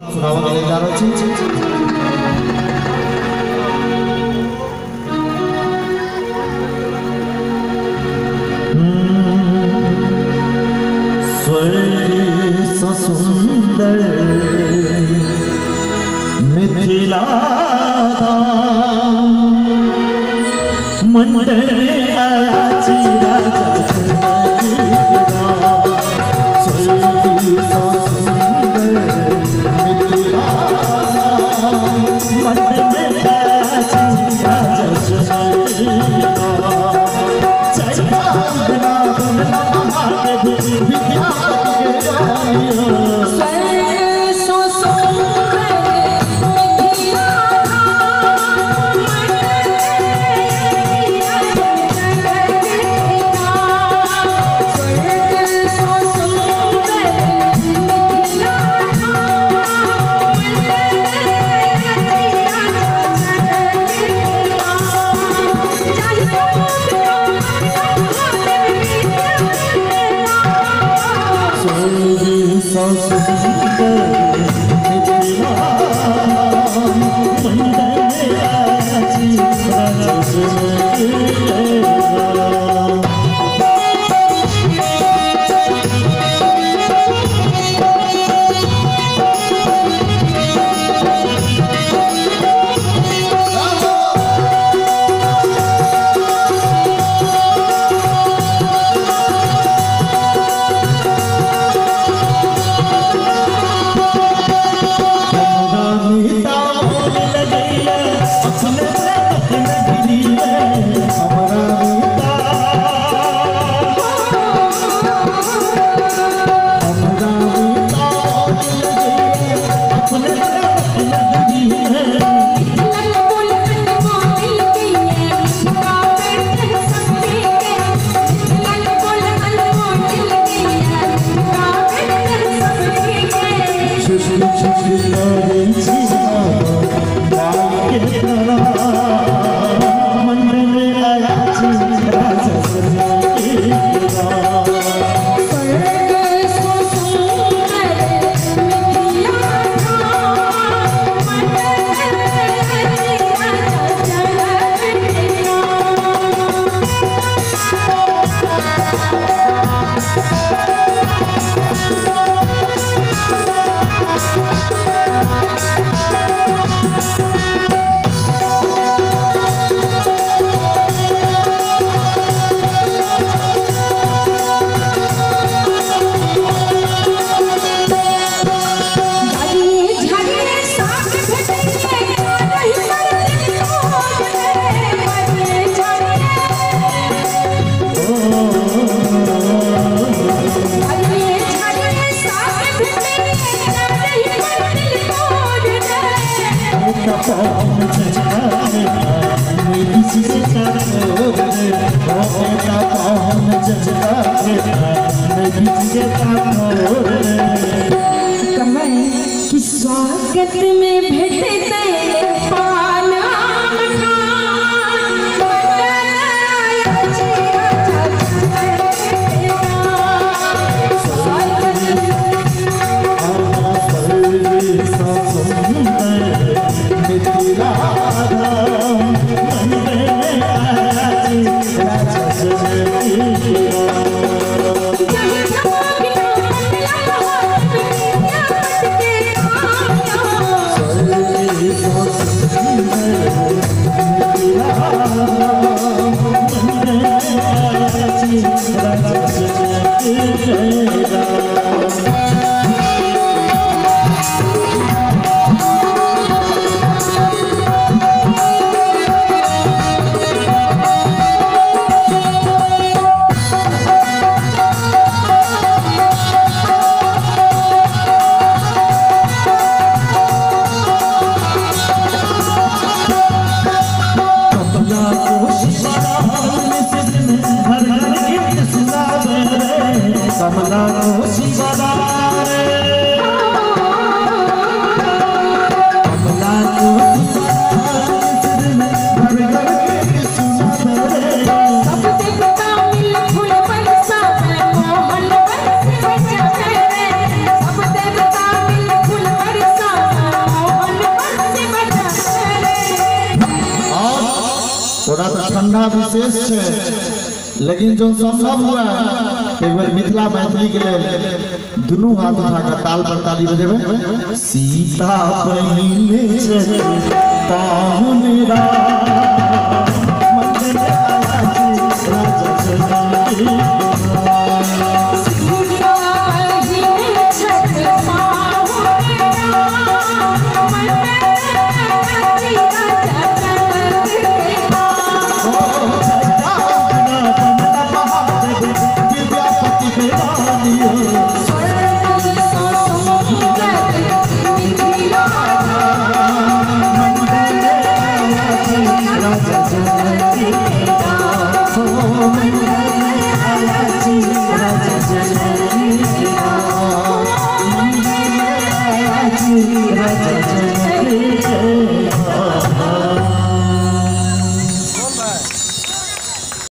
सुनावऽ के लेल जा रहल छी। स्वर्ग सँ सुन्दर मिथिला मंडन अछि राजा। स्वर्ग सँ सुन्दर मिथिला मंडन अछि राजा। स्वागत में भेटतै पान। स्वर्ग कथा विशेष है, लेकिन जो संभव हुआ एक बार मिथिला मैथिली के लिए दुनू हाथ उठा कर ताल पर ताली बजेबे। सीता पहिने छथि पाहुन राम, मंदिर आया राजा जनक के। सीता पहिने छथि पाहुन राम, मंदिर आया राजा जनक के। विद्यापति के रानी हो, स्वर्ग सँ सुन्दर मिथिला मंदिर आया राजा जनक के। मंदिर आया राजा जनक के। मंदिर आया राजा जनक